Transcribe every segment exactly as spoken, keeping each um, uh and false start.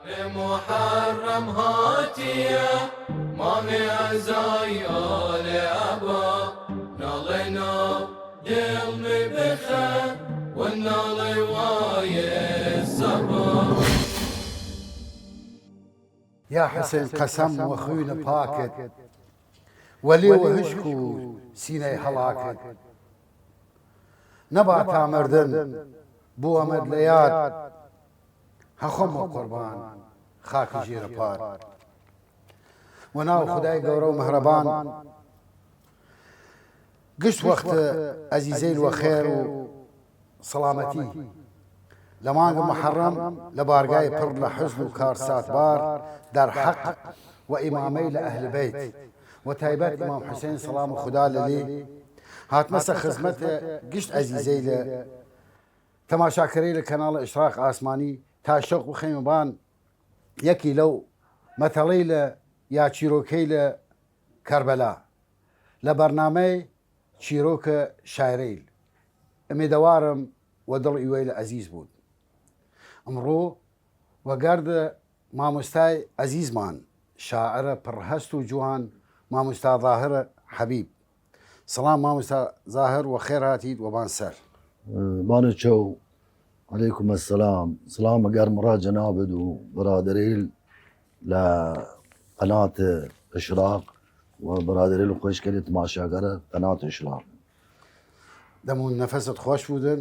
محرم هاتیە، مانگێ عەزای ئالێ ئەبا، ناڵێ ناو دڵ می بخە، و ناڵێ وایێ سەبا. یا حسین، قەسەم وە خوینە پاکت، وەلی وە هشک و سینەی هەڵاکت، نەبا تا مردن بوەمەد لە یاد، هەخۆم وە قوربان خاک ژیر پار. وە ناو خودای گەورە و مەهرەبان، گشت وەخت ئەزیزەیل وە خێر و سەڵامەتی. لە مانگ محەڕەم، لە بارگای پڕ لە حزن و کار ساتبار دەرحەق وە ئیمامەیل ئەهل بەیت، وە تایبەت ئیمام حوسەین سەڵام خودا لەلی، هاتمەسە خزمەت گشت ئەزیزەیل تەماشاکەرەیل کەناڵ ئشراق ئاسمانی، تا شەوق بخەیمە بان یەکی لەو مەتەڵەیل یا چیرۆکەیل کەربەلا لە بەرنامەی چیرۆکە شاعرەیل. ئمیدەوارم وە دڵ ئیوەیل ئەزیز بوود. ئمڕوو وەگەرد ماموستای ئەزیزمان، شاعرە پڕ هەست و جوان، ماموستا زاهر حەبیب. سڵام ماموستا زاهر، وە خێر هاتید وەبان سەر. بانە چەو، علیکم السلام. سڵام گەرم ڕا جەنابد و برادەرەیل لە قەنات ئشراق و برادەرەیل خوەشکەری تماشاگەرە قەنات ئشراق. دەم و نەفەست خوەش بوودن.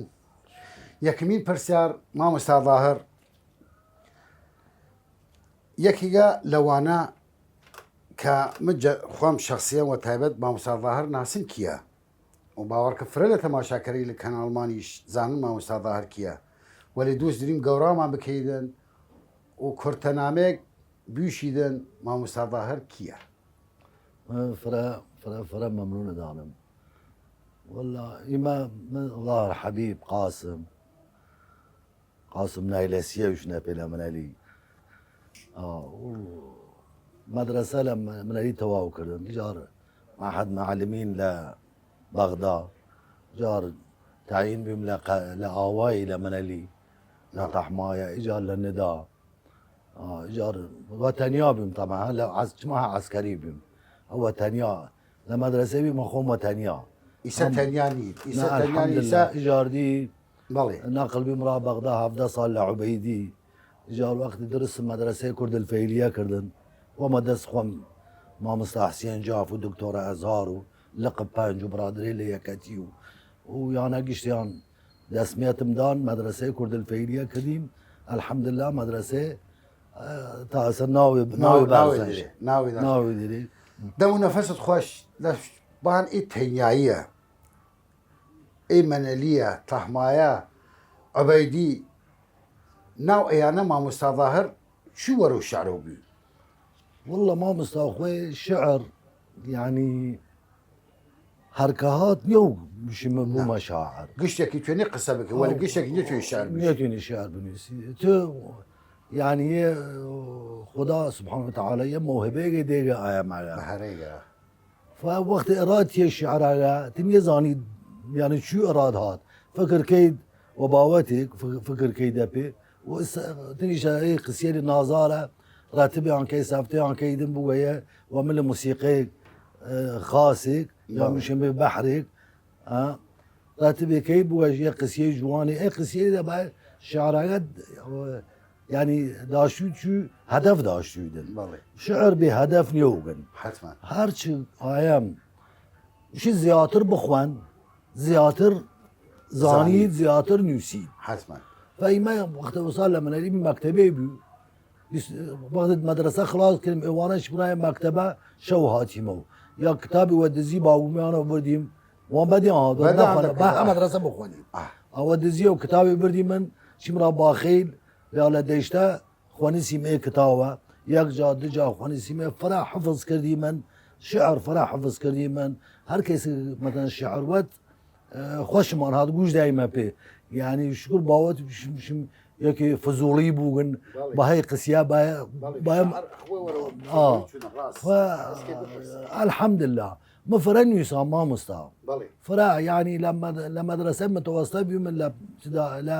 یەکمین پرسیار ماموستا زاهر، یەکیگە لەوانە کە من جە-، خوەم شەخسیەن وە تایبەت ماموستا زاهر ناسن کیە، و باوەڕ کە فرە لە تەماشاکەری لە کەناڵمانیش زانن ماموستا زاهر کیە، وەلی دووس دریم گەورامان بکەیدن و کورتە نامەیەک بویشیدن ماموستا زاهر کیە؟ فرە، فرە، فرە مەمنونە دانم. واللە ئیمە من زاهر حەبیب قاسم، قاسم نایلەسیە وشنە پێ لە منەلی. ئا، و مەدرسە لە م-، منەلی تەواو کردن. ئیجار معهد معلمین لە بەغدا. ئیجار تعیین بیم لە قە-، لە ئاوایی لە منەلی، لە تەحمایە. ئیجار لە ندا. ئا، ئیجار وە تەنیا بیم طبعا، لە عەس-، چما عەسکەری بیم. ئەوە تەنیا لە مەدرسە بیم، خۆم وە تەنیا. ئیسە تەنیا نیت، ئیسە تەنیا نیت، ئیسە ئیجار دی بەڵێ. نەقل بیم ڕا بەغدا هەڤدە ساڵ لە عوبەیدی. ئیجار وەختی درس مەدرسەی کورد الفەیلیە کردن. وەمە دەس خوەم ماموستا حسین جاف و دکتۆرە ئەزهار و لقب پەنج و برادری لە یەکەتی و، و یانە گشتیان دەسمیەتم دان مەدرسەی کورد الفەیلیە کردیم. الحمدلله مەدرسەی، ئە، تا ئەسە ناوی، ناو-، ناوی ناوی بەرزە. دەرێ، ناوی دەرێ. ناوی دەرێ. دەم و نەفەست خوەش لە بان ئی تەنیاییە. ئێ مەنەلیە، تەحمایە، عوبەیدی، ناو ئەیانە ماموستا زاهر چوو وەرەو شعرەو بوی؟ واللە ماموستا خوەی شعر، یعنی، هەر کە هات نیەو بشیمە بوومە شاعر. گشتێکی توێنی قسە بکە، وەلی گشتێکی نەتوێنی شعر بنووسی. نەتوێنی شعر بنووسی. تو، یعنی، خودا سبحانه وتعالی یە موهبەیەگە دێگە ئایا ماگە. بەهەرەیگە. فا وەخت ئراد تیە شعراگە، تنیە زانی، یعنی، چوی ئراد هات. فکر کەید و باوەتێک، ف-، فکر کەید دەپێ. و ئس-، تنیشە ئەی قسیەری نازارە، راتبی ئانکەی سافتەی ئانکەی دن بووەیە، و مل موسیقی، ئە، خاسێک، یا بەڵێ. مشەمە بەحرێک، ئە، راتبێ کەی بووە یە قسیەی جوانی، ئەی قسیەی دە با شعراگە، یعنی، داشتوی چو هەدەف داشتوی دن. بەڵێ. شعر بێ هەدەف نیەوگن. حتما. هەرچی ئایم، شی زیاتر بخوەن، زیاتر زانید، زانید. زیاتر نووسید. حتما. فا ئیمە وەختە وسا لە منەلی مەکتەبێ بوو، بیس-، وەخت مەدرسە خلاص کردیم، ئێوانە شمرای مەکتەبە شەو هاتیمەو. یا کتابی وە دزی باوگمیانەوە بردیم، وان بەدی ئاها، بەدی نەخوانە، ئاها. با ئە مەدرسە بخوانیم. ئاه. ئەوە دزی و کتابی بردی من، شمرا باخیل، یا لە دەیشتە، خوەنیسیم ئێ کتاوە، یەک جا، دو جا خوەنیسیم ئێ، فرە حفظ کردی من، شعر فرە حفظ کردی من، هەر کەس مەتەن شعر وەت، ئە، خوەشمان هات گوش دایمە پێ. یعنی، شکر باوەت بشم، بشم، یەکی فزوڵی بووگن، بەڵێ. بەهای قسیا بایا، بەڵێ، بایا، شعر خوە وەرەوە، ئا. چونە ڕاست. خوە، ڕاست کە بپرسە. ئەلحەمدللا. من فرە نویسان ماموستا. بەڵێ. فرە، یعنی، لە مەد-، لە مەدرسە متوسطە بی من لە ابتدا-، لە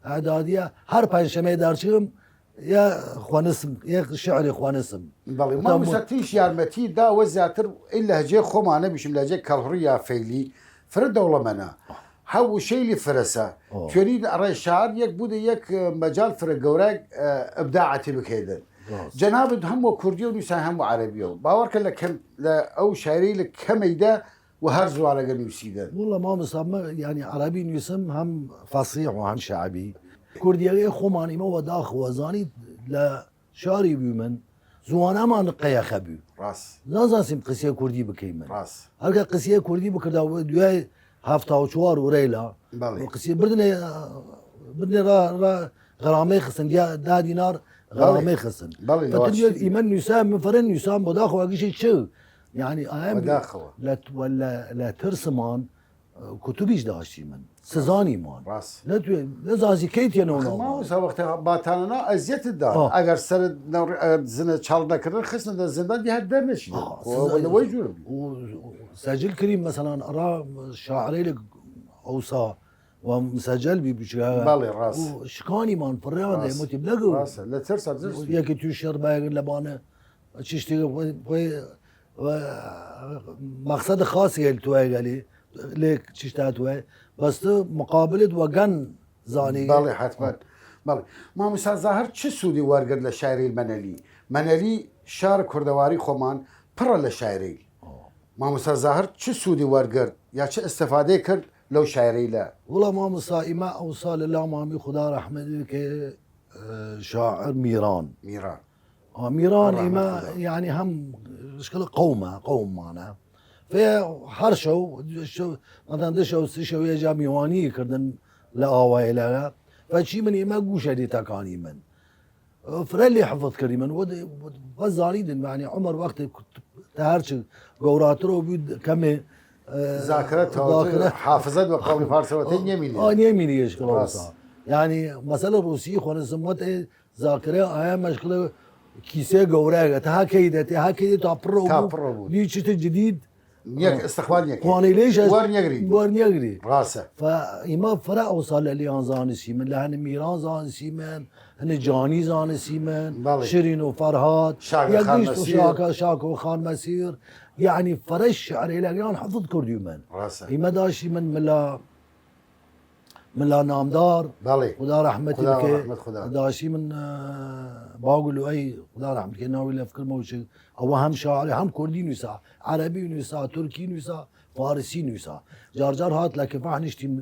ئەعدادیە، هەر پەنجشەمەی دەرچم، یا خوەنسم، یە شعرێ خوەنسم. بەڵێ، مامۆستا تیش یارمەتی دا وە زیاتر ئی لەهجەی خۆمانە بیشم، لەهجەی کەڵهوڕی یا فەیلی، فرە دەوڵەمەنە. هە وشەیلی فرەسە. توێنید ئەڕای شاعر یەک بوودە یەک، ئە، مەجال فرە گەورای، ئە، ئبداعەتی بکەیدن. جەنابت هەم وە کوردی و نویسان هەم وە عەرەبی و باوەڕ کە لە کەم، لە ئەو شاعری لە کەمەیدە و هەر زوانەگە نویسیدن. وڵە مامۆستا، مە، یعنی، عەرەبی نویسم، هەم فەسیح و هەم شعبی. کوردیەگەی خۆمان ئیمە وە داخ وە زانید لە شاری بویمن، زوانەمان قەیەخە بوی. ڕاس. نازانسیم قسیە کوردی بکەیمن. ڕاس. هەرکە قسیە کوردی بکردا و دوای هەفتا و چوار ورەیلا، بەڵێ. و قسیە بردنێ، بردنێ ڕا، ڕا غەرامەی خستن، دیا، دا دینار غەرامەی خستن. بەڵێ، فەتر لەواشی. ئیمە نویسان، من فەرەن نویسان بۆ داخ وە گشتی چ؟ یعنی ئایا بەداخەوە. لە، لە، لە ترسمان کوتوبیش داشتیمن، سزانیمان. ڕاس. نەتوێ، نەزازی کەی تێنەوە آخر ناوە. مامۆستا وەختە باتانەنا ئەزیەتت دان. ئا. ئەگەر سەرت نەڕ-، ئە، زنە چاڵ نەکردن، خستن دە زندان دی هەر دەرنەشی. ئا، خۆ سزا-، وەلە وەی جور بی. و سجل کریم، مەسەلەن، ئەڕا شاعرەیلە ئەوسا و مسجل بی بچگا. بەڵێ، ڕاس. و شکانیمان فڕیان ڕاس. دەیموتی بلەگە و ڕاس. لە ترسا، ترس بی. یەکی توی شەر بایەگە لە بانە چشتی خۆی، خۆی، و مەقسەد خاصی هەل توای گەلی، لێ چشتا توای، بەس تو مقابلت وە گەن زانی. بەڵێ، حتماً. بەڵێ. مامۆستا زاهر چ سوودی وەرگرد لە شاعری مەنەلی؟ مەنەلی شار کوردەواری خۆمان پڕە لە شاعری. مامۆستا زاهر چ سوودی وەرگرد یا چ ئستفادەی کرد لەو شاعری لە؟ وڵا مامۆستا ئیمە ئەوسا لە لامان بی خودا ڕەحمەت بکە، ئە، شاعر میران. میران. ئا، میران ئیمە، یعنی، هەم شکل قەومە، قەومانە. فێ هەر شەو، شەو، مەتەن دە شەو، سی شەو یە جا میوانی کردن لە ئاوایلەگە. فەچی من ئیمە گووشە دی تەکانی من. فرە لێ حفظ کردی من. وە، وە زانیدن، یعنی، عمر وەختی تا هەرچ گەوراترەوە بوو، کەمێ، ئە، زاکرە تەواو زاکرە. حافظەت وە قەومی فارسەوە تێ نیەمینی. ئا، نیەمینی ئێشکڵ ڕاس. ئەوسا. یعنی، مەسەلە ڕوسی خۆنە زموەت ئێ زاکرە ئایا مەشکڵە کیسێ گەورەگە، تا هەکەی دەتێ، هەکەی تا پڕە تا بوو. پڕە بوو. دی چتە جدید. نیەک ئا. استقبال نیەک. کوانەی لێش ئەس-، وەر نیەگری. وەر نیەگری. ڕاسە. فا ئیمە فرە ئەوسا لە لیان زانسیمن، لە هەنە میران زانسیمن، هەنە جانی زانسیمن، بەڵێ. شیرین و فەرهاد، شاکە یەک خان گشت و مەسیر. شاکە، شاکە و خان مەسیر. یعنی، فرە شعرێ لە لیان حفظ کردیمن. ڕاسە. ئیمە داشیمن ملا ملا نامدار، بەڵێ. خودا ڕەحمەتی خودا بکەی. ڕەحمەت خودا. داشی من، ئە، باوگ لوئی، خودا ڕەحمەت بکەی، ناوی لەفکرمەوە چ. ئەوە هەم شاعر، هەم کوردی نویسا، عەرەبی نویسا، تورکی نویسا، فارسی نویسا. جار جار هات لە کفاح نیشتیم،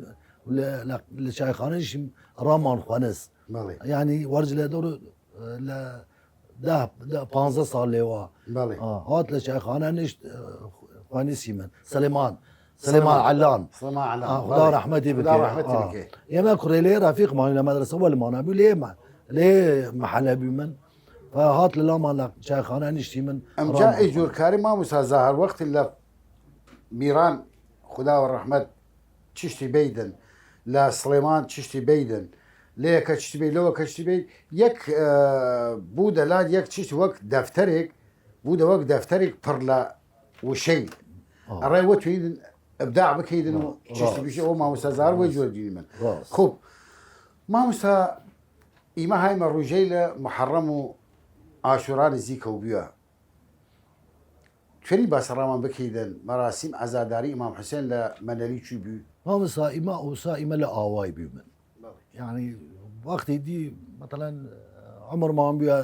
لە، لە، لە چایخانە نیشتیم، ڕامان خوەنس. بەڵێ. یعنی، وەرج لە دەور، ئە، لە دە، دە، پانزە ساڵ لێوا. بەڵێ. ئا، هات لە چایخانە نیشت، ئە، خوەنسیمن. سلێمان. سلێمان سلێمان. عەلان. سلێمان عەلان. ئا، خودا بەڵێ. ڕەحمەتی خودا بکەی. ڕەحمەتی ئا. بکەی. ئێمە کوڕێ لێ ڕەفیقمان لە مەدرسە وەلمانە بوو، لێ مە-، لێ مەحەلە بوومن. فهات لە لامان لە چایخانە نیشتیمن. ئەمجا ڕام ئەی جور کاری ماموسا زاهر وەختی لە میران خودا وە ڕەحمەت چشتی بەیدن، لە سڵێمان چشتی بەیدن، لە یەکە چشتی بەید، لەوە کە چشتی بەید، یەک، ئە، بوو دەلات یەک چشت وەک دەفتەرێک، بوو دە وەک دەفتەرێک پڕ لە وشەی. ئا. ئەڕێ وە تویدن ئبداع بکەیدن و ڕاست. چشتی بشی ئەو مامۆستا زار وە ڕاست. جۆر دینی من. ڕاست. خوب، مامۆستا ئیمە هایمە ڕوژەی لە محەڕەم و ئاشورانی زیکە و بیوە. توێنی باس ڕامان بکەیدن، مەراسیم عەزاداری ئیمام حوسێن لە مەنەلی چوی بوی؟ مامۆستا، ئیمە ئەوسا ئیمە لە ئاوای بویمن. بەڵێ. یعنی، وەختی دی، مەتەلەن، عمرمان بویە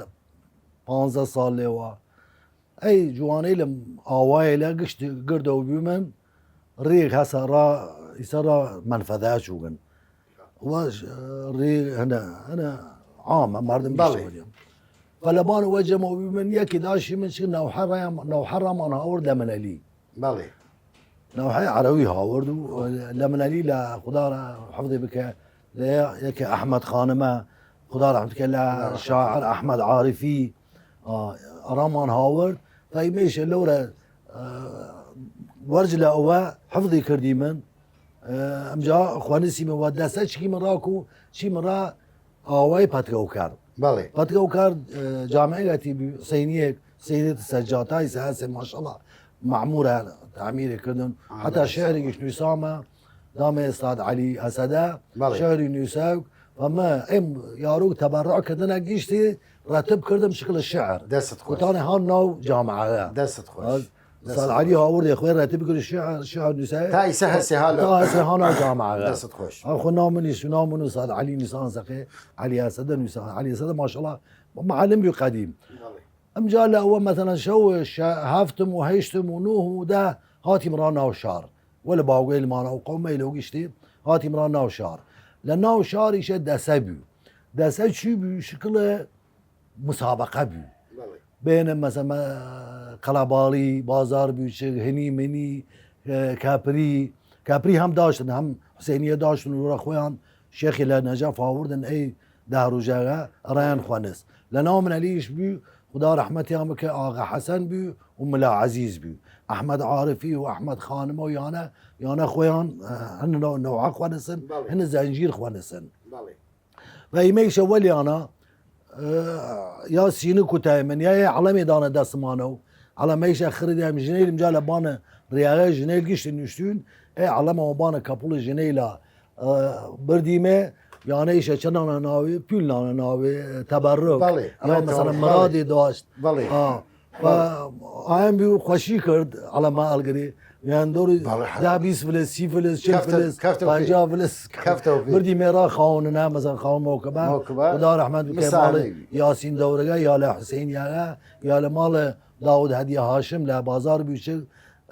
پانزە ساڵ لێوا. ئەی جوانەی لە ئاوایە لە گشت گردەوە بویمن، ڕێک هەسە ڕا، ئیسە ڕا مەنفەدە چووگن. وەش، ڕێ هەنە، هەنە عامە، مردم بەڵێ. گشت وەریەم. فە لەبان وەجەمەوە بویمن، یەکی داشی من چی ناوحەڕەیان، ناوحەڕەمان هاورد لە مەنەلی. بەڵێ. ناوحەی عەرەوی هاورد و لە مەنەلی لە خودا حەفظی بکە، لە یەکی ئەحمەد خانمە، خودا ڕەحمەت بکە، لە خودا ڕەحمەت شاعر ئەحمەد عارفی، ئا، ئەڕامان هاورد، فەیمەیشە لەورە، ئا، وەرج لە ئەوە حەفظی کردی من، ئا، ئەمجا خوانسیمە وە دەسە چکی من ڕاکو، چی من ڕا ئاوای پەتگەوکار. بەڵێ. پەتگەوکار، ئە، جامعەتی بی، سینیەک، سینیەت سەجاتای سەهەسێ، ماشاءالله، معمورە تعمیری کردن. ئا، حتا بەڵێ. شعرێکیش نویسامە، دامێ ئستاد عەلی ئەسەدە، بەڵێ. شعری نویساو، و مە ئەم یاروک تەبەڕع کردنە گیشتی، رەتب کردم شکل شعر. دەست خوش. وتانە هان ناو جامعەگە. دەست خوش. ساد عەلی هاوردێ خوێ رەتب کرد شعر، شعر نووسای. تا ئیسە هەسێ هانا. تا هەسێ هانا جامعەگە. دەست خوش. ها خو ناو منیش، ناو منو ساد عەلی نووسان سەقێ، عەلی ئەسەدە نووسان، عەلی ئەسەدە ماشاءالله معلم بی قەدیم. بەڵێ. ئمجا لە ئەوە مەسەلەن شەو شە-، هەفتم و هەیشتم و نوه و دە هاتیم را ناو شار. وە لە باوگەیلمانە و قەومەیلە و گشتی هاتیم را ناو شار. لە ناو شار ئیشە دەسە بوو. دەسە چی بوو؟ شکلە مسابقە بوو. بەڵێ. بێنە مەسە-، مە-، قەلەباڵی، بازار بوو، چ هنی منی، ئە، کاپری، کاپری هەم داشتن، هەم حسێنیە داشتن و رە خویان شێخی لە نەجەف هاوردن ئەی دە روژەگە ئەڕایان خوەنست. لە ناو منەلیش بوو، خودا رەحمەتیان بکە، ئاغا حەسەن بوو و ملا عەزیز بوو. ئەحمەد عارفی و ئەحمەد خانمە و یانە، یانە خویان، ئە، هن نەو-، نەوعە خوەنسن، بەڵێ. هن زەنجیر خوەنسن. بەڵێ. و ئیمەیشە وەلیانە، ئە، یا سینک و تایمن، یا ئێ عەڵەمێ دانە دەسمانە و عەڵەمەیشە خردیم ژنەیل ئمجا لە بانە ریاگە ژنەیل گشت نوشتون، ئێ عەڵەمە وە بانە کەپوڵ ژنەیلە ئە، بردیمێ، یانەیشە چەنانە ناوی، پیل نانە ناوی، تەبەرک. بەڵێ، یا ئەڵێ مەسەلەن تەوەڕ. مەرادی داشت. بەڵێ. ئا. و بەڵێ. ئایم بی و خوەشی کرد، عەڵەمە ئەلگری. یان دۆری بەڵێ، حەز. دا بیست فلس، سی فلس، چل کەفتە، فلس، کەفتە پەنجا فلس. کەفتە فی. بردیمێ را خاونە، مەسەلەن خاون مۆکبە. مۆکبە. خودا رەحمەت بکەی، ماڵی یاسین دەورەگە، یا لە حسین یاگە، یا لە ماڵ داود هەدیە هاشم لە بازار بووچک،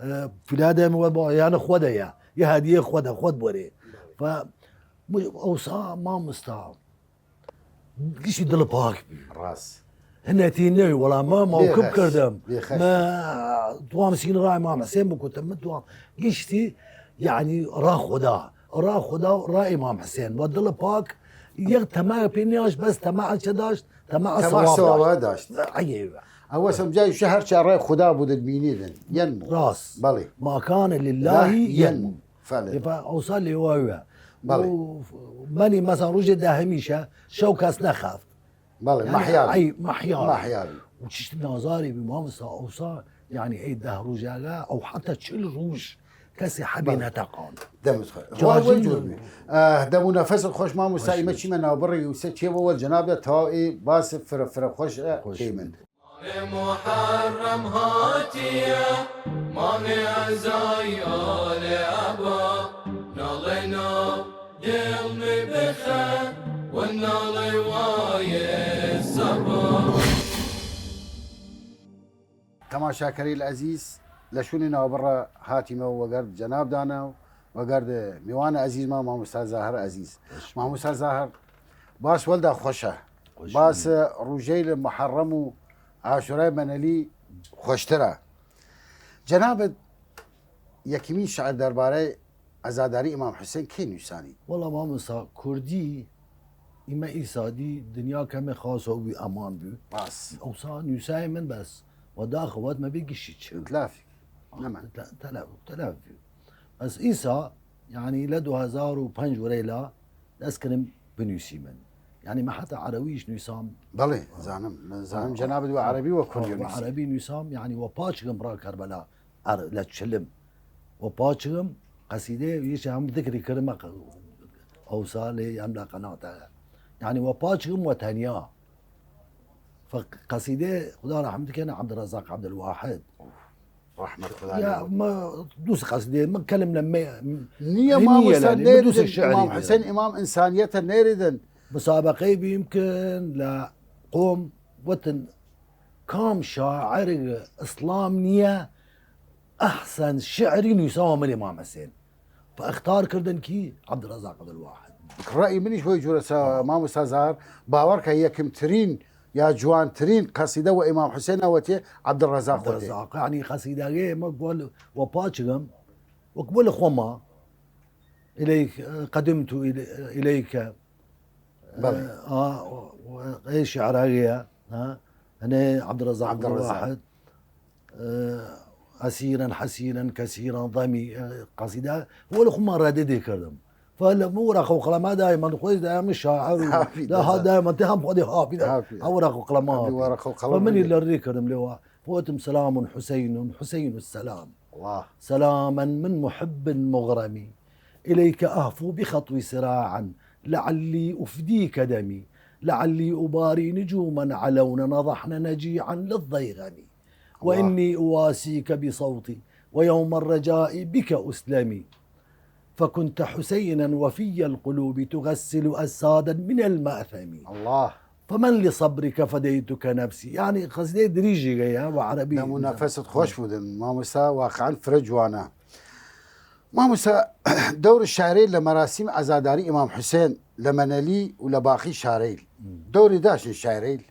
ئە، فیلادە مە وە با-، یانە خوەدە یا. یە هەدیە خوەدە، خوەد بوەێ. فە م-، ئەوسا مامۆستا گشتی دڵ پاک بی. ڕاست. هنەتی نەوی وەڵا ما ماوکب بێخەش، کردم. بێخەش. ما توام سین ڕای مام حسێن بکوتم، من توام گشتی، یعنی، ڕا خودا، ڕا خودا و ڕا ئیمام حسێن. وە دڵ پاک، یەک تەماع پێ نیاش، بەس تەماع چە داشت؟ تەماع تەماع سەواب سەوابا داشت. داشت. ئەیوە. ئەوە سەمجای شە هەرچە ڕای خودا بودن بینیدن. یەنمو. ڕاست. بەڵێ. ما کان لله لا یەنمو. یەنمو. فەلە. ئێ، پا ئەوسا لێواوە. بەڵێ. و مەنی مەسەن ڕوژێ دە هەمیشە شەو کەس نەخافت. بەڵێ، یعنی، مەحیا بی. ئەی، مەحیا بی. مەحیا بی. و چشت نازاری بی، مامۆستا، ئەوسا، یعنی، ئەی دە ڕوژاگە، ئەو حەتا چل ڕوژ کەسی حەبی بەڵێ. نەتەقان. دەمت خۆش. جاجین وای جور بی. ئە، دەم و نەفەست خۆش، مامۆستا، خوش ئیمە بی. چیمە ناوبڕی و سە چێ وە وەل جەنابدا تەواو ئێ باس فرە فرە خوش، ئە، خوش کەیمن. بی. مانێ محەڕەم هاتیە، مانێ ئەزای ئالێ ئەبا، ناڵێ ناو دڵ می بخە، و ناڵێ وایێ سەبا. تەماشاکەریل ئەزیز، لە شوونی ناوبڕە هاتیمە وەگەرد جەنابدانە و وەگەرد میوانە ئەزیزما مامۆستا زاهر ئەزیز. خوش. مامۆستا زاهر، باس وەلدا خوەشە. خوش باس بی. ڕوژەیل محەڕەم و ئاشورای مەنەلی خوەشترە. جەنابت یەکیمین شعر دەربارەی ئەزاداری ئیمام حوسێن کەی نویسانی؟ وەڵا مامۆستا، کوردی ئیمە ئیسادی دنیا کەمێ خاس و بی ئەمان بی. باس. ئەوسا نویسای من بەس و داخەوەت مە بێ گشتی چ. تلافی. نەمان. تە-، تەلا-، تەلافی. بەس ئیسا، یعنی، لە دو هەزار و پەنج وەرەیلا دەس کردم بنویسیمن. یعنی، مە حەتا عەرەویش نویسام. بەڵێ، زانم. من زانم آه. جەنابت وە عەرەبی وە کوردی آه، وە نویسی. عەرەبی نویسام، یعنی، وە پاچگم ڕا کەربەلا. ئەر-، لە چلم. وە پاچگم قەسیدە یش هەم دکری کردم، ئەو ساڵێ ئەم لە قەناتە. یعنی، وە پاچگم وە تەنیا. فە قەسیدە خودا ڕەحمەت کەنە عەبدڕەزاق عەبدولواحد. ڕەحمەت خودا یا، لێ. مە دووس قەسیدە، مە کەلم لە مێ-، نییە نییە مامۆستا لە، مە دووس نێریدن، شعری ئیمام دێ. حوسێن ئیمام ئینسانیەتە نێریدن. مسابقەی بیم کن لە قۆم وتن کام شاعر ئیسلام نییە ئەحسەن شعری نویساوە من ئیمام حسێن. فە ئختار کردن کی؟ عەبدڕەزاق عەبدولواحد. ڕەئی منیش وەی جورە سا-، مامۆستا زار، باوەڕ کە یەکمترین یا جوانترین قەسیدە وە ئیمام حوسێن ئەوەتێ عەبدڕەزاق وەتێ. عەبدڕەزاق، یعنی، قەسیدەگەی مە گوەل وە پاچگم، وەک وەل خۆما، إليك، قدمت إلي-، إليك. بەڵێ. ئا، ئێ شعراگەیە، ها؟ هەنێ عەبدڕەزاق عەبدڕەزاق. عەبدولواحد، ئە، ئەسیرەن حەسیرەن کەسیرەن ضەمی، ئە، قەسیدە، وەل خوما ڕەدێ دێ کردم. فەلە مە وەرەقە و قەڵەما دایمەن خوەی دایمە شاعر و هافی دا ها دەزا. دایمەن تێ هەم خۆدێ هافی دا. هافی. ها وەرەقە و قەڵەما هافی هافی. وەرەقە و قەڵەما فەمنی بێ. لە ڕێ کردم لێوا. فوتم سلام حسین، حسین السلام. الله. سلاما من محب مغرم، إليك أهفو بخطوي سراعا، لعلي أفديك دمي. لعلي أباري نجوما علون نضحن نجيعا للضيغم. وإني أواسيك بصوتي ويوم الرجاء بك أسلمي. فكنت حسينا وفي القلوب تغسل أجسادا من المأثم. الله. فمن لصبرك فديتك نفسي. يعني قصيدە دریژیگە یا، وە عەرەبی. دەم و نەفەست خوەش بودن مامۆستا، واقعاً فرە جوانە. مامۆستا، دەور شاعرەیل لە مەراسیم عەزاداری ئیمام حوسێن لە مەنەلی و لە باقی شارەیل. دەوری داشن شاعرەیل.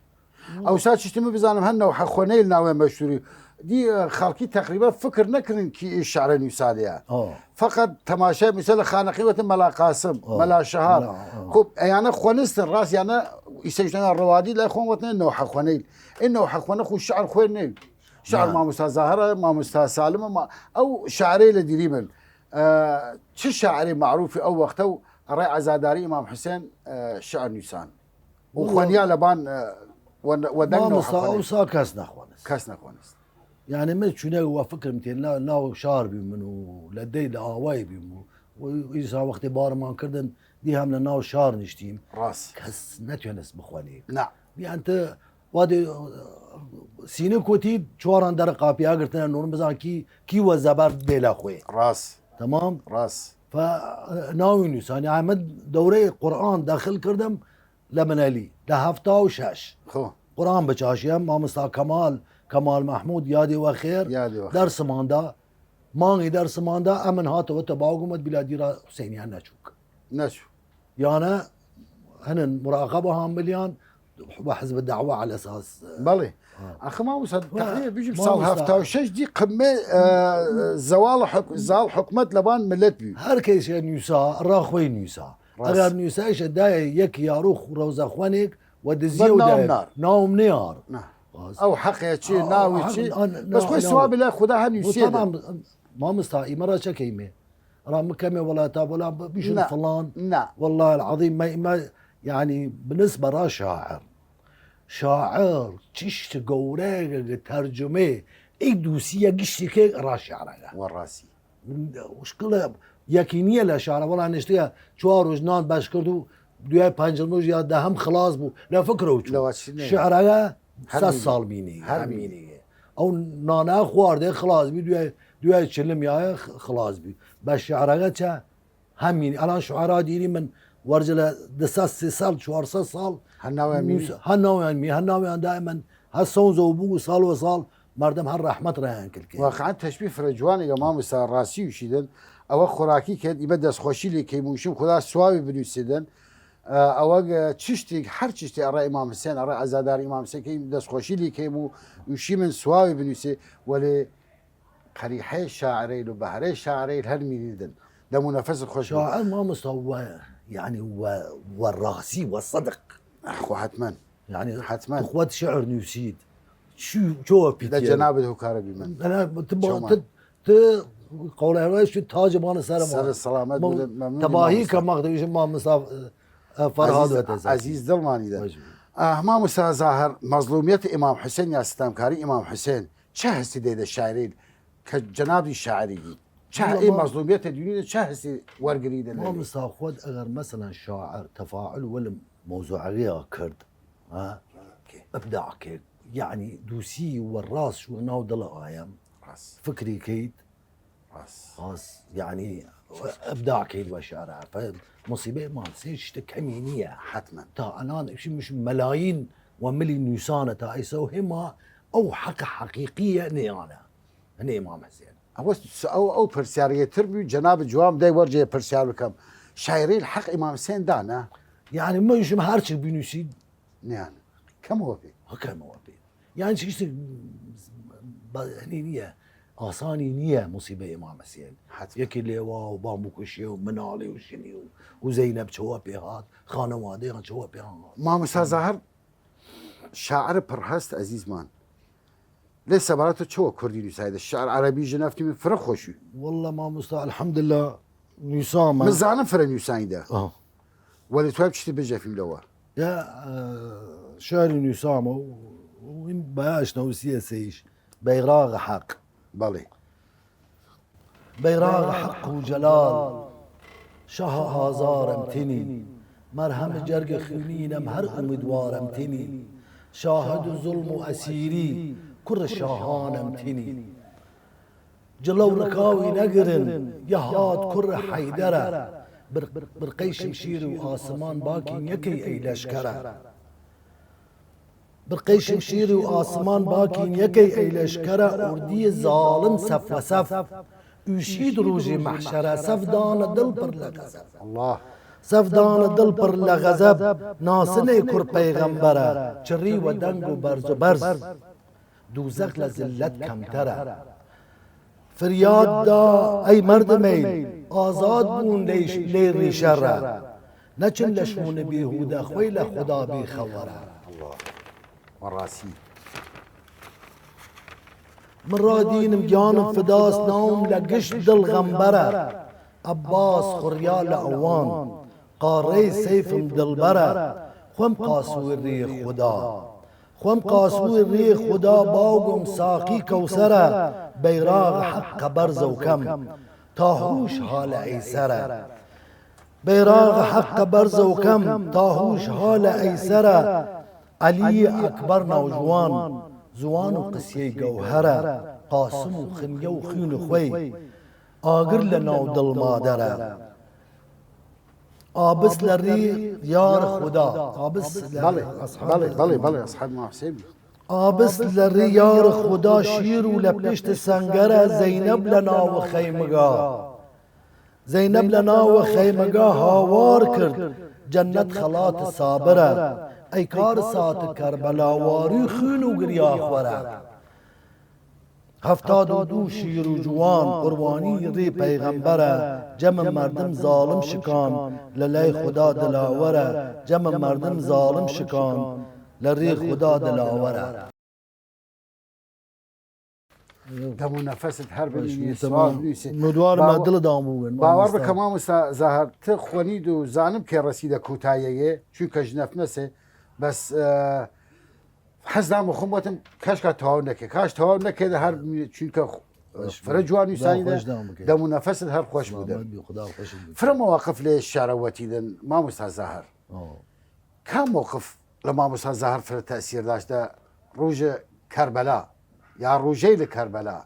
ئەوسا چشتمی بزانم هەر نەوحە خوەنەیل ناوێ مەشهوری. دی، ئە، خەڵکی تەقریبەن فکر نەکردن کی ئی شعرە نویسالیە. ئۆ. فقط تەماشای مثل خانەقی وەتن مەلا قاسم، ئۆ. مەلا شەهاب. مەلا، ئۆ. خب، ئەیانە خوەنستن، ڕاست یانە ئیسەیشتن ڕەوادی لای خوەن وەتن نەوحە خوەنەیل. ئی نەوحە خوەنە خو شعر خوەن نەوی. شعر نا. مامۆستا زاهرە، مامۆستا سالمە، ما-، ئەو شعرەی لە دیری من. ئە، چ شاعری معروفی ئەو وەختە و ئەڕای عەزاداری ئیمام حوسێن، ئە، شعر نویسان؟ و وەڵا خوەنیا لەبان، ئە، وە، وە دەنگ مامۆستا نەوحەخوەنی. ئەوسا کەس نەخوەنست. کەس نەخوەنست. یعنی من چونە وە فکرم تێ نا-، ناو شار بیم من و لە دەی لە ئاوای بیم و، و ئیسا وەختێ بارمان کردن دی هەم لە ناو شار نیشتیم. ڕاست. کەس نەتوێنست بخوەنی. نا. دیان تە وادێ سینە کوتی چواران دەرە قاپیا گرتنە نورم بزان کی، کی وە زەبەر دێلا خوێ. ڕاست. تەمام؟ ڕاست. فە ناوی نووسانی ئەمە دەورەی قورئان داخل کردم لە منەلی لە هەفتا و شەش. خۆ. قورئان بچاشیە مامۆستا کەمال، کەمال مەحموود یادی وە خێر. یادی وە خێر. دەرسماندا، مانگی دەرسماندا ئەمن هاتەوە تە باوگمت بیلا دیرا حوسینیان نەچووک. نەچوو. یانە هەنن مراقبە هان بلیان وە حزب دعوە على اساس. بەڵێ. ئا. ئەخە مامۆستا، وا، تەقریبەن بژیم ساڵ مامۆستا. هەفتا و شەش دی قمێ، ئە، زەواڵ حک-، زاڵ حکومەت لەبان ملت بی. هەر کەیسێ نووسا، ڕا خوەی نووسا. ڕاست. ئەگەر نووسایشە دایە یەک یاروخ ڕەوزە خوەنێک و دزیە بە و ناوم دایە. نار. ناوم نیار. نا. باز. ئەو حەقێ چی، ئا، ناوی حەق، چی؟ ئا، نا-، بەس خوەی نا-، سوابی لای خودا هەر نووسیە بۆ تەمام، دن. مامۆستا، ئیمە ڕا چەکەیمێ؟ ڕا مکەمێ وەڵا تا وەڵا ب-، بیشن نا. فڵان. نا. والله العظيم ما، ما، یعنی، بالنسبە ڕا شاعر. شاعر، چشت گەورەگە تەرجمەی، ئی دووسیە گشتی کێ ڕا شاعرەگە. وە ڕاستی. مشکلە یەکی نییە لە شارە، وەڵا نشتیە چوار ڕۆژ نان بەش کرد و دوای پەنج ڕۆژ یا دەهەم خلاص بوو، لە فکرە و چوو. لەوە چی نەیە. شعرەگە هەر سەد مینی. ساڵ بینی، هەر هەر مینی. مینی. ئەو نانە خواردێ خلاص بی، دوای، دوای چلم یایە خ-، خلاص بی. بە شعرەگە چە هەمینی. ئەڵان شعرا دیری من وەرجە لە دە سەد، سێ سەد، چوار سەد ساڵ هەر ناویان مینی. نووس-، هەر ناویان می-، هەر ناویان دائمەن هەر سەوزە و بوو ساڵ وە ساڵ مەردم هەر ڕەحمەت ڕایان کردکێ. واقعاً تەشبیه فرە جوانێگە مامۆستا ڕاستی وشیدن. ئەوە خوراکی کرد، ئیمە دەستخۆشی لێ کەیم وشیم خودا سواوی بنووسیدن. ئە، ئەوە چشتێک، هەر چشتێ ئەڕای ئیمام حسێن، ئەڕای عەزادار ئیمام حسێن کەیم دەستخۆشی لێ کەیم و وشی من سواوی بنووسێ. وەلێ قەریحەی شاعرەیل و بەهرەی شاعرەیل هەر میریدن. دەم و نەفەس خوەش بی. شاعر مامۆستا وە، یعنی وە، وە ڕاسی، وە صدق. خۆ حتمەن. یعنی حتمەن. خوەت شعر نووسید. چو، چۆ لە پیتیە؟ جەنابت هوکارە بی من. ئەنا ت-، چۆمان؟ ت-، ت-، قەوڵای ڕای شو تاج بانە سەرە سەر ما. سەلامەت ما-، بودن، مەمنون تەباهی مامۆستا. کە مەغدویش مامۆستا، ئە، فەرهاد عزیز، وەتە زەکی. عزیز دڵمانی دە. باش بی. ئە، مامۆستا زاهر، مەزلومیەت ئیمام حسێن یا ستەمکاری ئیمام حسێن، چە هەستی دەیدە شاعرەیل کە جەنابی شاعریگی؟ چە والله ئێ ما مەزلومیەتە دونیدە چە هەستی وەرگریدە لەلی؟ مامۆستا خوەت ئەگەر مەسەلەن شاعر تەفاعل وەل مەوزوعەگەیا کرد، ها؟ ئبداع کرد. یعنی دووسی وە ڕاس شو ناو دڵە ئایم. ڕاس. فکری کەید. ڕاس. ڕاس. یعنی ئبداع کەید وە شعرە. فە مصیبەی مامسێ شتە کەمی نییە. حتمەن. تا ئەنان ئیشی مش مەلاین وە ملی نووسانە تا ئیسە و هما ئەو حەق حەقیقیە نیانە. هەنێ ئیمام حسێن. ئەوە س-، ئەو، ئەو پرسیارگەی تر بوو، جەناب جواب دای وەرجێ پرسیار بکەم. شاعرەیل حەق ئیمام حسێن دانە؟ یعنی، مەیشم هەرچی بینووسی. نیان. کەمەوە پێ. هە کەمەوە پێ. یعنی، چ شتێک بە-، هەنی نییە. ئاسانی نییە مصیبە ئیمام حسێن. حتما. یەکی لێوا و باموکوشێ و مناڵی و شنی و، و زەینەب چەوە پێ هات، خانەوادەیان چەوە پێ هات. مامۆستا زاهر شاعر پڕ هەست ئەزیزمان. لێ سەبارەت چەوە کوردی نووسایدە؟ شعر عەرەبی ژنەفتی من فرە خۆشی. والله مامۆستا، الحمدلله نووسامە. من زانم فرە نووسایدە. ئاه. وەلی توای چشتی بژەفیم لەوە. یا، ئە، شعری نووسامە و، و این بەیاش نووسیە سەیش. بەیراغ حەق. بەڵێ. بەیراغ حەق و جەلال، شاه ئازارم تینی، مەرهەم جەرگ خوینینم هەر ئومیدوارم تینی، شاهد و زوڵم و ئەسیری کوڕ شاهانم تینی. جڵەو رکاوی نەگرن، یە هات کوڕ حەیدەرە، بر-، برقەی شمشیر و ئاسمان باکین یەکەی ئەی لەشکەرە. برقەی شمشیر و ئاسمان باکین یەکەی ئەی لەشکەرە، ئوردی زاڵم سەف وە سەف ئویشید رووژی مەحشەرە، سەف دانە دڵ پڕ لە غەزەب. الله. سەف دانە دڵ پڕ لە غەزەب، ناسنەی کوڕ پەیغەمبەرە، چڕی وە دەنگ و بەرز و بەرز، دووزەخ لە زللەت کەمتەرە. فریاد دا، ئەی مەردمەیل، ئازاد بوون لەیش-، لەی ریشەڕە، نەچن لە شوون بیهودە، خوەی لە خودا بیخەوەرە. الله. وەڕاسی. من ڕادینم گیانم فداس، ناوم لە گشت دڵ غەمبەرە. عەباس خوڕیا لە ئەوان، قاڕەی سەیفم دڵبەرە. خوەم قاسوی ڕی خودا، خوەم قاسوی ڕی خودا، باوگم ساقی کەوسەرە. بەیراغ حەق قە بەرزەو کەم، تا هووش هالە ئەیسەرە. بەیراغ حەق قە بەرزەو کەم، تا هووش هالە ئەیسەرە. عەلی ئەکبەر ناوجوان، زوان و قسیەی گەوهەرە، قاسم و خنیە و خوین خوەی، ئاگر لە ناو دڵ مادەرە. ئابس لە ڕی یار خودا، ئابس لە بەڵێ، ئەسحاب بەڵێ، بەڵێ، بەڵێ، ئەسحاب ماحسێن. ئابس لە ڕی یار خودا شیر و لە پشت سەنگەرە، زەینەب لە ناو خەیمگا. زەینەب لە ناو خەیمگا هاوار کرد، جەنەت خەڵات سابرە. ئەی کار سات کەربەلا، واروی خوین و گریا خوەرە. هەفتاد و دوو شیر و جوان قوربانی ڕی پەیغەمبەرە، جەم مەردم زاڵم شکان لە لای خودا دلاوەرە، جەم مەردم زاڵم شکان لە ڕی خودا دلاوەرە. دەم و نەفەست هەر بمینێ، سواز نویسێ. مدوار ما دڵ دام بوون. باوەڕ بکە مامۆستا زاهر، ت خوەنید و زانم کە ڕەسیدە کوتایەیە، چونکە ژنەفنەسێ، بەس، ئە، حەز دام و خۆم وتم، کاش کا تەواو نەکێ، کاش تەواو نەکێ، هەر چونکە خ-، فرە جوان نویسانی دە، دەم و نەفەست هەر خوەش بودن. فرە مواقف لێ شارەوەتی دن، مامۆستا زاهر. کام مۆقف لە مامۆستا زاهر فرە تەئسیر داشتە رووژە کەربەلا، یا رووژەیل کەربەلا؟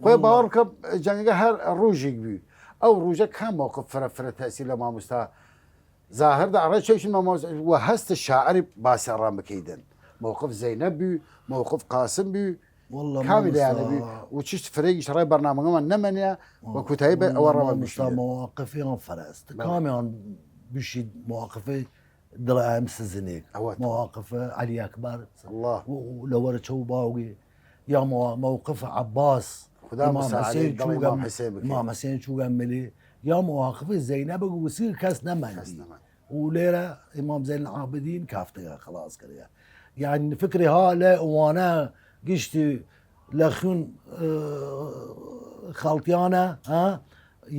خوێ باوەڕ بکە، جەنگەگە هەر رووژیگ بی. ئەو رووژە کام مۆقف فرە، فرە تەئسیر لە مامۆستا زاهر دا؟ ئەڕێ چەوشن مامۆستا وە هەست شاعر باسی ئەڕان بکەیدن. مۆقف زەینەب بی، مۆقف قاسم بی، واللە کامی مامۆستا، لەیانە بی؟ و چشت فرەیگیش ڕای بەرنامەگەمان نەمەنیە، وە کوتایی بە ئەوە ڕەوە مامۆستا، بیشتر. مواقفیان فرە است. بەڵێ. کامیان بشید مواقفی دڵ ئایم سزنێک. ئەوە. مواقف عەلی ئەکبەر. الله. و، و لەوەر چەو باوگی. یا موا-، موقف عەباس. خدا ئیمام مساعدەی حسین دڵ چووگە ئیمام م-، حسین بکەی. ئیمام حسین چووگە ملی. یا مواقف زەینەب گوسی کەس نەمەندی. کەس نەمەند. و لێرە ئیمام زەین عابدین کافتگە خلاص کردگە. یعنی فکری ها لە ئەوانە گشتی لە خوین، ئە، خەڵتیانە، ها؟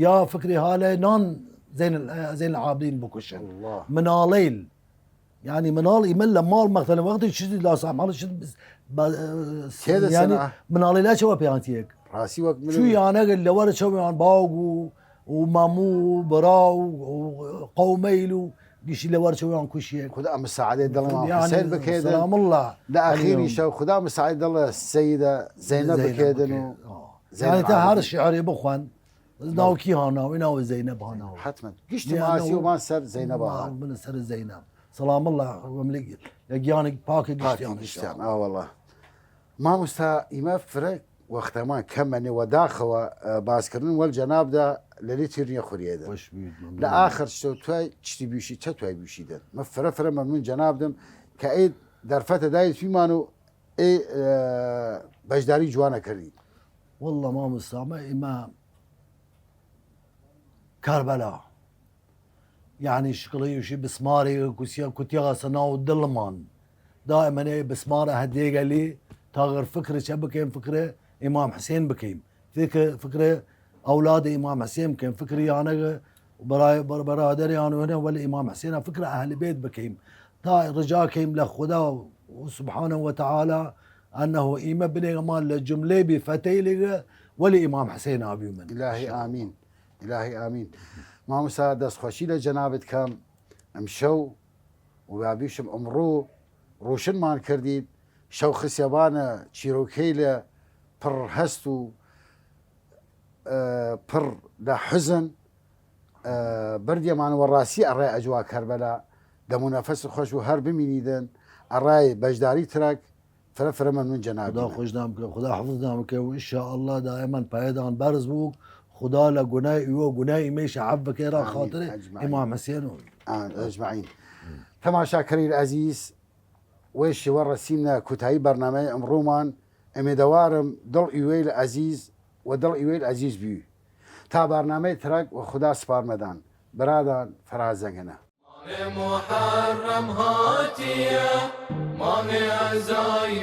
یا فکری ها لە نان زەین، زەین عابدین بکوشن. الله. مناڵەیل. یعنی مناڵ ئیمە لە ماڵ مەختەنە وەختی چیزی لاسام حاڵی شد بس-، بە-، ئە، تێدە یعنی سەنا. مناڵەیل چەوە پێیان تیەک. ڕاستی وەک من چوو یانەگە لەوەر چەویان باوگ و، و مەموو و برا و، و قەومەیل و گیشی لەوەر چەویان کوشیەک. خدا مساعدەی دڵ ئیمام یعنی حسین بکەیدن. سلام الله لە ئەخیری علیهم. شەو خدا مساعدەی دڵ سەیدە زەینەب زەینەب بکەیدن و بکەید. ئا. زەینەب یعنی تا هەر عابدین. شعری بخوان، ناو کی هاناوی؟ ناو زەینەب هاناوی. حتماً. گشتی یعنی ماسی و ئەو مان سەر زەینەب هات. من سەر زەینەب. سلام الله وملک لە گیانی پاکی پاکی گشتیان گشتیان. ئا والله. مامۆستا، ئیمە فرە وەختەمان کەمەێ وە داخەوە، ئە، باسکردن وەل جەنابدا لەلی تیر نیە خوریەێدن. خوەش بوید، مەمنون. لە ئاخر شتەو توای چتی بیشی، چە توای بیشیدن؟ مە فرە فرە مەمنون جەنابدم کە ئەی دەرفەتە دایت پیمان و ئەی، ئە، بەشداری جوانە کردی. والله مامۆستا، مە ئیمە کەربەلا. یعنی شکڵی وشی بسماری کوسیا کوتیاسە ناو دڵمان. دائما ئەی بسمارە هەدێگەلی تا غر فکر چە بکەیم، فکر ئیمام حسین بکەیم. فکر، فکر ئەولاد ئیمام حسین بکەیم. فکر یانەگە برای، بر-، برادر یانە وەل ئیمام حسین فکر ئەهل بیت بکەیم. تا رجا کەیم لە خودا و سبحانه و تعالی ئەنه ئیمە بنێگەمان لە جملەی بی فەتەیلگە وەل ئیمام حسین ئابیومن. ئیلاهی ئامین. ئیلاهی ئامین. مامۆستا، دەستخوەشی لە جەنابت کەم. ئمشەو و با بیشم ئمڕوو رووشنمان کردید، شەو خسیەبانە چیرۆکەیلە پڕ هەست و پڕ لە حزن بردیەمان وە ڕاسی ئەڕای ئەجوا کەربەلا. دەمو نەفەس خوەش و هەر بمینیدن ئەڕای بەشداری ترەک. فرە فرە مەمنون جەنابی. خدا خوش نام بکە، خدا حفظ نام بکە و ان شاء الله دائما پایدان بەرز بوو. خدا لە گونای ئیوە و گونای ئیمەیش عەف بکە را خاطر ئمام حسین و ئەجمعین. تەماشاکەرەیل ئەزیز، وەی شێوە رەسیمنە کوتایی بەرنامەی ئمڕوومان. ئمێدەوارم دڵ ئیوەیل ئەزیز و دڵ ئیوەیل ئەزیز بی. تا بەرنامەی ترەک وە خودا سپارمەدان. برادان فەرهاد زەنگەنە. مانگ محرم هاتیە، مانگ عزای